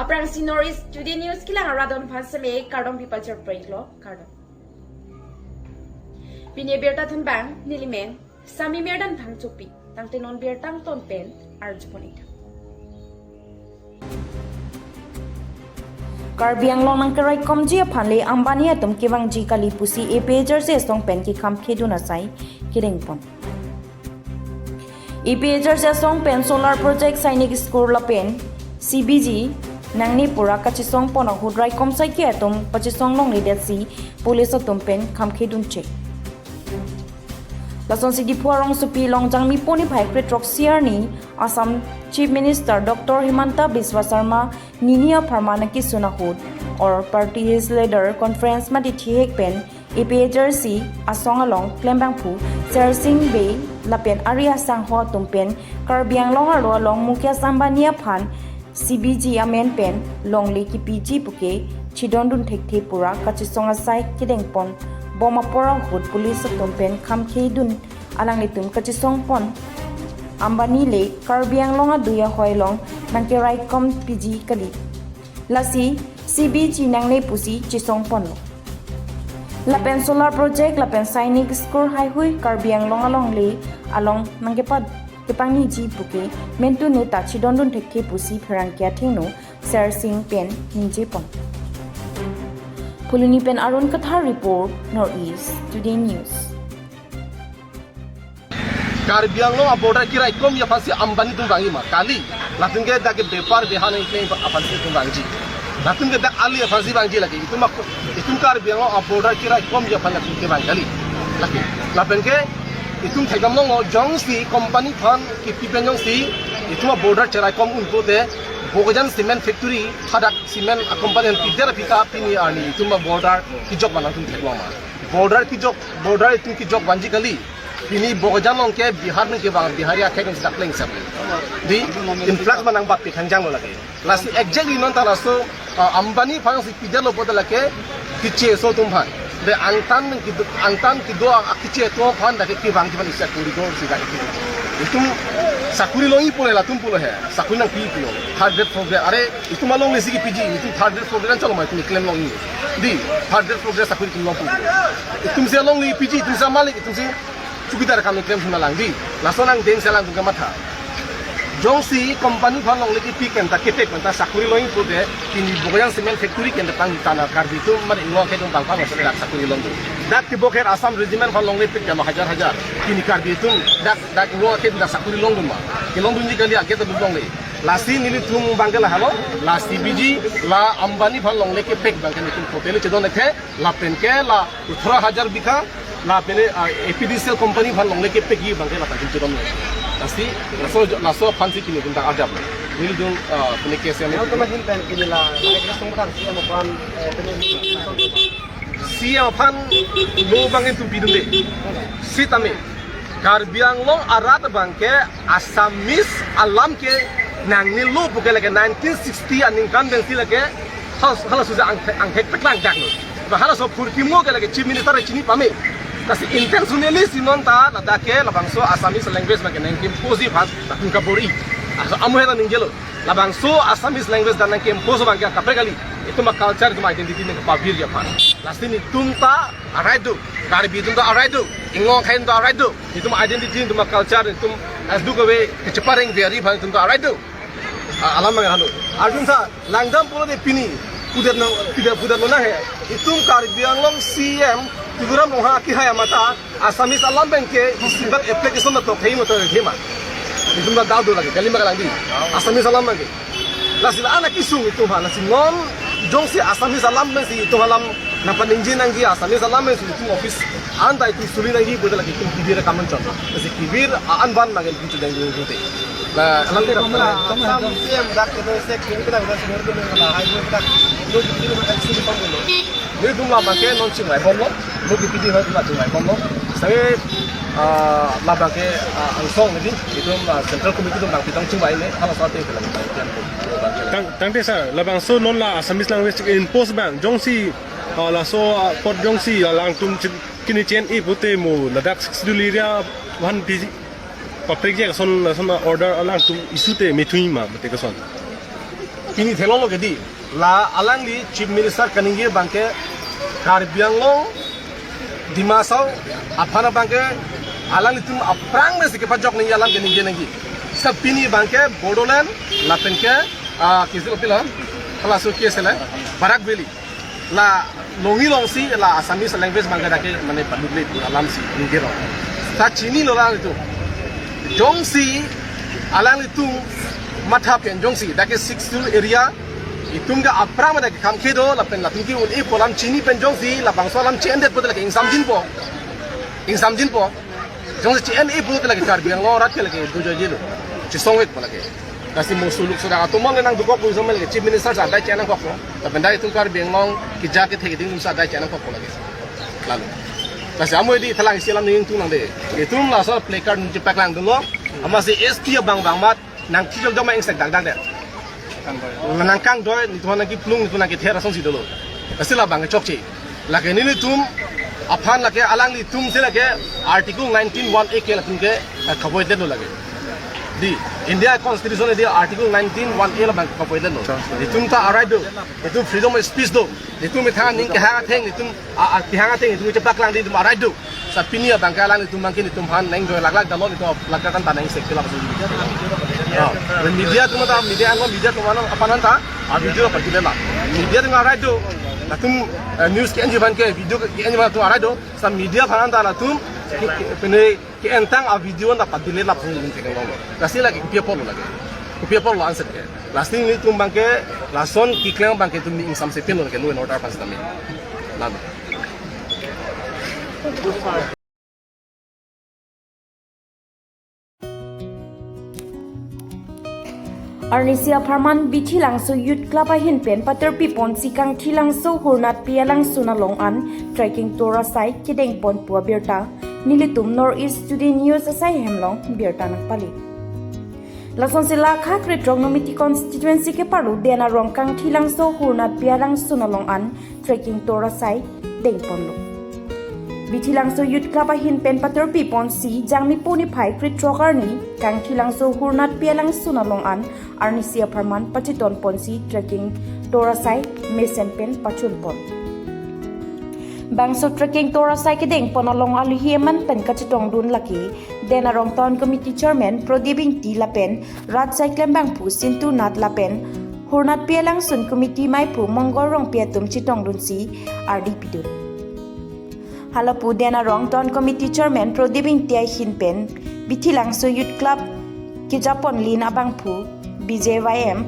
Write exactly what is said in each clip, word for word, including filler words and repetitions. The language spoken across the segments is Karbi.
Aphrangsi North East Today News kelang arat atum aphan seme kardom pipachar preklo, kardom. Pini abirta thunbang nelimen Sami Mirdan Phangchopi, tangte non birta angton pen arjupon-ik tha. Karbi Anglong nangkeraikomji aphan le Ambani atum kevangji kali pusi A P H R C asong pen kekhamkhedun asai kedengpon. A P H R C asong pen solar project Sainik School lapen C B G nangne pura kachesongpon ahut raikom saikhi atum pachesong longledetsi police atum pen khamkhedunche. Lasonsi Diphu arongsopi Longjangmi Poni phai kre throksi arni Assam Chief Minister Doctor Himanta Biswa Sarma nini apharman nangkesun ahut or party hills leader conference mate thihek pen A P H R C asong along klembangphu Sersing Bey lapen ari asangho atum pen Karbi Anglong arlo along Mukesh Ambani aphan C B G amen pen longle kipiji puke chidondun thekthe pura kachesong asai kedengpon bom apor ahut police atum pen khamkhedun alanglitum kachesongpon. Ambani le Karbi Anglong adui ahoi along nangkeraikom piji kali. Lasi C B G nangne pusi chesongponlo. Lapen solar project lapen Sainik School haihui Karbi Anglong alongle along nangkepat kepangniji puke mentune ta chidondun thekthe pusi pherangke athengno Sersing pen ningjepon. Phuloni pen Arun Kathar report, North East Today News. Karbi Anglong a-border keraikomji aphansi Ambani atum vangji ma? Kali, latum ke dak ke bepar behan ikleng aphansi itum vangji. Latum ke dak ali aphansi vangji lake. Itum ak-, itum Karbi Anglong a-border keraikomji aphan latum kevang kali. Lake. Lapen ke itum thekdam longlo jongsi company aphan kipi pen jongsi itum a-border cheraikom un pute Bokajan Cement Factory hadak cement a-company aphan pider aphi ta pini arni itum a-border kejok abang latum theklong ma? Border kejok, border itum kejok abangji kali. Pini Bokajan along ke Bihar pen kevang Bihari akhei pen sita pleng sep. Di influx abang nangbatpi thangjanglo lake. Lasi exactly non ta laso, ah, Ambani aphansi pidetlo pute lake keche aso atum aphan. De angtan kedo, angtan kedo a, a keche atum aphan dak ke kevangji aphan isi a-corridor si dak ke. Itum sakori longji pule latum pulo he. Sakori nangpi pulo. Third grade, fourth grade. Are itum alongle si kepiji, itum third grade, fourth grade an chalo ma itum keklem longji. Di, third grade, fourth grade sakori keklem longpo. Itumsi alongle piji, itumsi malik, itumsi chowkidar akam keklem thuna lang di. Laso nangdengsi alangtum kematha. Jongsi company aphan longle kepi pen ta kepek pen ta sakori longji pute pini Bokajan Cement Factory pen ta pangtang Karbi atum mane Inglong akhei atum pangpang laso dak sakori longdun. Dak tibok her Assam Regiment aphan longle pik jama hajar hajar. Pini Karbi atum dak, dak Inglong akhei atum dak sakori longdun ma? Kelongdunji kali, ake ta dun longle. Lasi nelitum abang ke lahelo, la C B G, la Ambani aphan longle kepek abang ke nelitum totally chedon-ik the, lapen ke la athara hajar bigha, lapen, ah, A P D C L company aphan longle kepekji abang ke lapen chedon-ik. Lasi, laso, laso aphansi pini nelitum ta adap. Nelitum, ah, pini case yang Yang teman hintan kini la, naik langsung kan C M aphan, eh, pini C M aphan lo abang nelitum pidunde. Sitame Karbi Anglong arat abang ke Assamese alam ke nangnelo puke lake nineteen sixty aningkan pensi lake hal, halaso ja angthek, angthek peklang jaklo. Ba halaso phurkimo ke lake Chief Minister chini pame. Lasi intentionally si non ta ladak ke labangso Assamese language abang ke nangke-imposeji aphan latum kabor-i. Aso amu heta ningjelo. Labangso Assamese language dak nangke-impose abang ke kaprek kali. Itum a-culture, itum identity nangkepabirji aphan. Lasi nelitum ta a-right do. Karbi atum ta a-right do. Inglong akhei atum ta a-right do. Itum identity, itum a-culture, itum as do kave kechepareng vary aphan itum ta a-right do. A-, alam abang hanu. Arjun sa, langdam pulote pini. Pudet nang, pudet, pudet lo na he. Itum Karbi Anglong C M Tuliram Ronghang akehai amat ta Assamese alam abang ke isi bak application na tok thei mo tok thei ma. Itum ta dau do lake, kali ma kalang di. Assamese alam abang ke. Lasi la-an akesung itum aphan, lasi non jongsi Assamese alam pensi itum alam nangpaningje nangji, Assamese alam pensi itum office an ta itum suli nangji pute lake itum kibir akam anchot. Lasi kibir a-an abang nangin itum chedeng dun dun te. La alam ke Assam C M dak kedo se kini kita udah sumber tu mengkena hai kita. Lo di sini makan sini pun dulu. Nelitum labang ke non chingvaibomlo, lo kepiji hoi itum chingvaibomlo. Save, ah, labang ke, ah, angsong neli, itum, ah, Central Committee atum nangpitong chingvai ne, halaso ateng ke labang ke. Tang, tangte sir, labangso non la Assamese language impose abang, jongsi, ah, laso, ah, apot jongsi, ah, alangtum chin-, kini chen-e pute mo ladak Sixth Schedule area aphan piji, paprekji ason, ason order alangtum issue te methunji ma pute koson? Pini theklonglo ke dei, la alangli Chief Minister kaningje abangke Karbi Anglong, Dima Hasao aphan abangke alanglitum aphrang mesi kepajok nangji alam keningje nangji. Seta pini abangke Bodoland lapen ke, ah, kisi lo pilo, halaso kisi le, Barak Valley. La longji longsi la Assamese language abangke dak ke mane padukle pu alamsi ningjelo. Seta chinilo alanglitum. Jongsi alanglitum matha pen jongsi dak ke Sixth Schedule area itum ke aphrang mane kam kedo lapen latum ke un-e pu alam chini pen jongsi labangso alam che-endet pote lake ingsamjinpo. Ingsamjinpo. Jongsi che-en-e pulote lake Karbi Anglong arat ke lake dojoijelo. Chesongvekpo lake. Lasi mo suluk sudak atum mong nangdukok pu isom lake Chief Minister si adai che-en nangkokpo. Lapen dak itum Karbi Anglong keja kethe keding atum si adai che-en nangkokpo lake. Lalu. Lasi amo dei thalang isi alam ning tung nangde. Itum laso placard nung chepaklangdunlo. Amatsi S T abang bang amat nangkijok jok ma ingsek dakdak det. Nangkangdoi, netum nangkiplung, netum nangkether asonsi dolo. Lasi labang chokche. Lake nelitum aphan lake alanglitum si lake Article nineteen one A ke latum ke, eh, kavoidedetlo lake. Dei, India Constitution dei Article nineteen one A labang kavoidedetlo. Netum ta a-right do. Netum freedom of speech do. Netum methang aning kehang atheng, netum a, a, kehang atheng netum chepaklang dei, netum a-right do. Seta pini abangke alanglitum abangke netum aphan nangjoy laklak damlo, netum laklak kan ta nangsek kelak. Ah, media atum ta, media anlo, media atum aphan ta a-video padulela. Media atum a-right do. Latum, eh, news ke-enji aphan ke video ke-enji aphan atum a-right do. Seta media aphan ta latum ke, ke, pine ke-entang a-video ta padulela pu ningtekanglo. Lasi lake kopi apotlo lake. Kopi apotlo answer ke. Lasi netum abangke lason keklem abangke netum ingsamse pinlo lake law and order aphan setame. Lalu. Arnisi apharman Bithilangso Youth Club ahin pen paterpi ponsi Kangthilangso Hurnatpi alangsun along an trekking tour asai kedengpon pu abirta nelitum North East Today News asai hem along birta nangpale. Lasonsi la kha krethrok Nomati constituency keparlo Den Arong Kangthilangso Hurnatpi alangsun along an trekking tour asai dengponlo. Bithilangso Youth Club ahin pen paterpi ponsi Jangmi po niphai krethrok arni Kangthilangso Hurnatpi alangsun along an arnisi apharman pachiton ponsi trekking tour asai mesen pen pachunpon. Bangso trekking tour asai kedengpon along alohi eman pen kachetongdun lake Den Arong Town Committee Chairman Prodip Ingti lapen rat saiklem bangphu Sintu Nath lapen Hurnatpi alangsun committee maiphu Mongol Rongpi atum chetongdunsi ardi pidun. Halapu Den Arong Town Committee Chairman Prodip Ingti ahin pen Bithilangso Youth Club kejaponlin abangphu B J Y M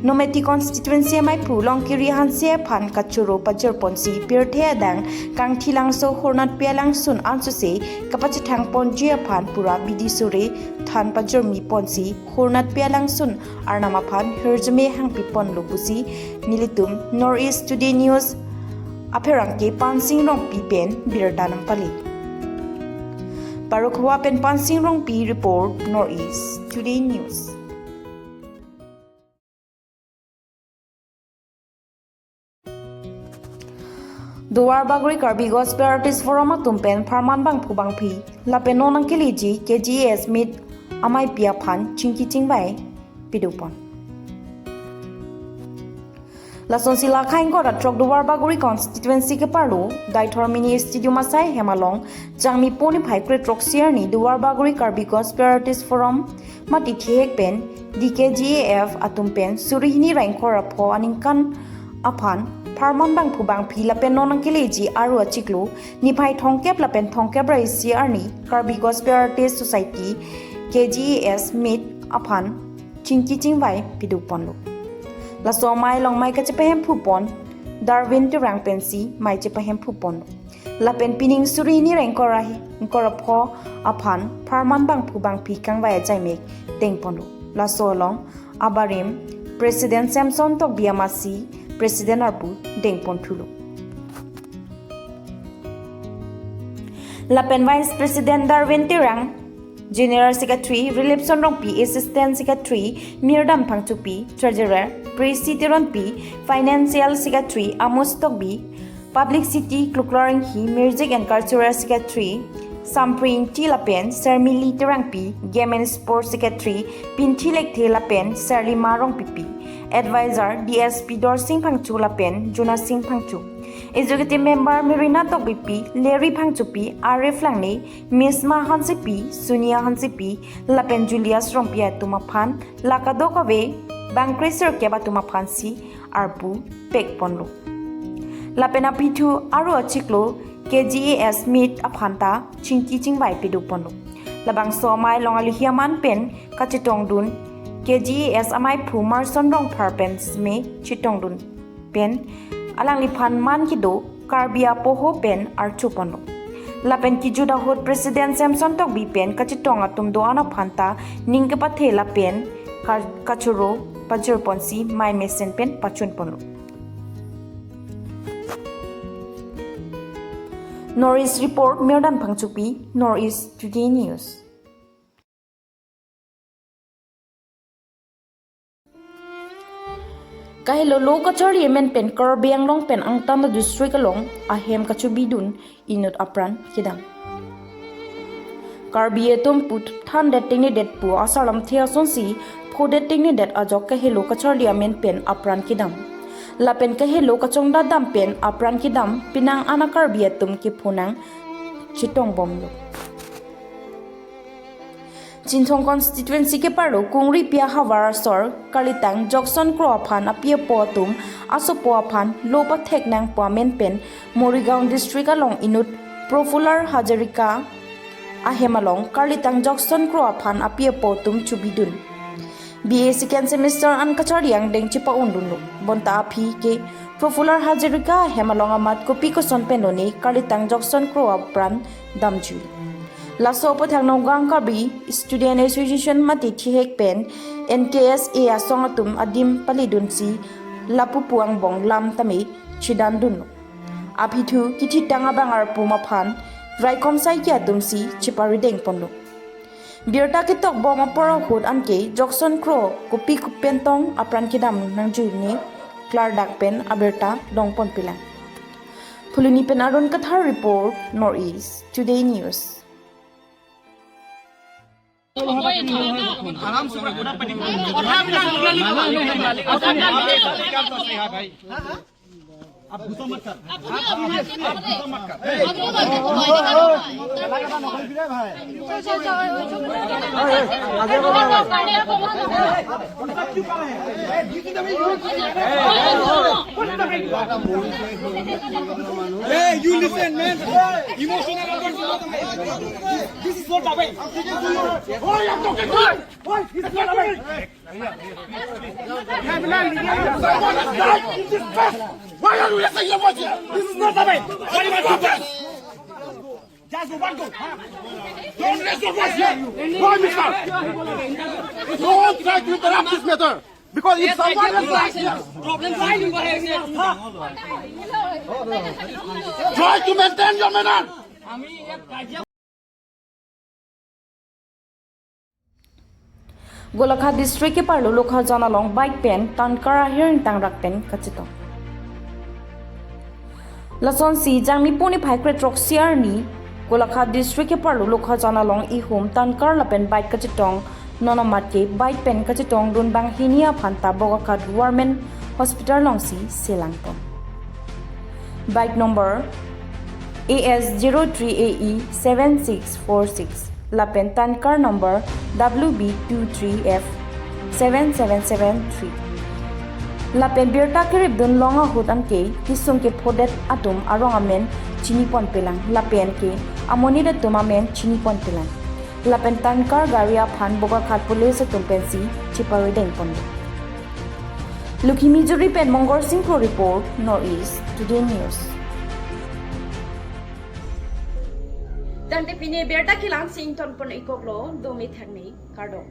Nomati constituency amaiphu Longkiri Hanse aphan kachoro pajirponsi pirthe adang Kangthilangso Hurnatpi alangsun ansose kapachethangponji aphan pura bidi sore than pajirmi ponsi Hurnatpi alangsun arnam aphan hirjume hangpiponlo pusi nelitum North East Today News apherangke Pansing Rongpi pen birta nangpale. Parokhuwa pen Pansing Rongpi report, North East Today News. Duar Bagori Karbi Gospel Artist Forum atum pen pharman bangphu bangphi lapen non nangkeleji K G S meet ameipi aphan chingki chingvai pidunpon. Lasonsi la kha ingkoi ra throk Duar Bagori constituency keparlo Deithor Mini Stadium asai hem along Jangmi po niphai krethrok si arni Duar Bagori Karbi Gospel Artist Forum mate thihek pen D K G A F atum pen suri hini ra ingkoi ra pho aningkan aphan pharman bangphu bangphi lapen non nangkeleji aru achiklo niphai thomkep lapen thomkep ra isi arni Karbi Gospel Artist Society K G A S meet aphan chingki chingvai pidunponlo. Laso amei along mei kachepahemphupon Darwin Terang pensi mei chepahemphupon. Lapen pining suri hini ra ingkoi ra hi, ingkoi ra pho aphan pharman bangphu bangphi kangvai ajaimek dengponlo. Laso along abarim President Samson Tokbi amatsi President arpu dengponthulo. Lapen Vice President Darwin Terang, General Secretary Rilipson Rongpi, Assistant Secretary Mirdam Phangchopi, Treasurer Presi Teronpi, Financial Secretary Amos Tokbi, Publicity Kluklor Enghi, Music and Cultural Secretary Sampri Ingti lapen Sermili Terangpi, Game and Sports Secretary Pinthi Lekthe lapen Serlima Rongpipi, Advisor D S P Dorsing Phangcho lapen Jona Sing Phangcho. Executive Member Merina Tokbipi, Larry Phangchopi, Arif Langne, Misma Hansepi, Sunia Hansepi, lapen Julius Rongpi atum aphan, la kadokave bangkre sirkep atum aphansi arpu pekponlo. Lapen apithu aro achiklo K G A S meet aphanta chingki chingvai pedoponlo. Labangso amei along alihi aman pen kachetongdun K G A S ameiphu Marson Rongphar pen seme chetongdun pen alangliphan man kedo Karbi apoho pen archuponlo. Lapen kejut ahut President Samson Tokbi pen kachetong atum do-an aphanta ning kepathe lapen ka-, kachoro pajirponsi mei mesen pen pachunponlo. North East Report, Mirdan Phangchopi, North East Today News. Kahelo lo kacharli amen pen Karbi Anglong pen Angtangta District along ahem kachobidun inut apran kedam. Karbi atum puthan det tengne det pu asar lamthe asonsi phodet tengne det ajok kahelo kacharli amen pen apran kedam. Lapen kahelo kachongdat dam pen apran kedam penang ana Karbi atum kepho nang chetong bomlo. Chinthong constituency keparlo Kungripi ahavar asor Karlitang Jokson Kro aphan api apo atum asopo aphan lo pathek nangpo amen pen Morigaon District along inut Profuller Hazarika ahem along Karlitang Jokson Kro aphan api apo atum chobidun. B A second semester an kacharli angdeng chepa-undunlo. Bonta aphi ke Profuller Hazarika ahem along amat kopi koson pen lone Karlitang Jokson Kro apran damjui. Laso aputhak Nagaon Karbi Student Association mate thihek pen N K S A asong atum adim palidunsi lapu pu angbong lam tame chedandunlo. Apithu kithitang abang arpum aphan raikom saiki atumsi cheparidengponlo. Birta ketokbom apor ahut anke Jokson Kro kopi pen tong apran kedam nangjui ne klardak pen abirta longponpelang. Phuloni pen Arun Kathar report, North East Today News. आप गुस्सा मत कर। आप गुस्सा मत कर। Hey, you listen, man. Emotional outburst is not okay. This, this is not okay. Hey, I'm talking to you. Hey, it's not okay. Someone has died in this place. Why are you raising your voice here? This is not okay. What is this? Just one go. Don't raise your voice here. Why, mister? Don't try to interrupt this matter. Because if someone else dies here, try to maintain your manner. Golaghat District keparlo Lokhajan along bike pen tanker ahir ingtangrak pen kachetong. Lasonsi Jangmi puni phai kre throksi arni Golaghat District keparlo Lokhajan along ihum tanker lapen bike kachetong, non amat ke bike pen kachetongdun banghini aphanta Bokakhat Government Hospital alongsi selangpon. Bike number A S zero three A E seven six four six lapen tanker number W B two three F seven seven seven three. Lapen birta keripdun long ahut anke kesung kephodet atum arong amen chiniponpelang lapen ke amonit atum amen chiniponpelang. Lapen tanker gari aphan Bokakhat police atum pensi cheparidengponlo. Lukhimi Juri pen Mongol Singh Kro report, North East Today News. Tangte pini birta kelang si ingtonpon ikoklo, dome thakme, kardom.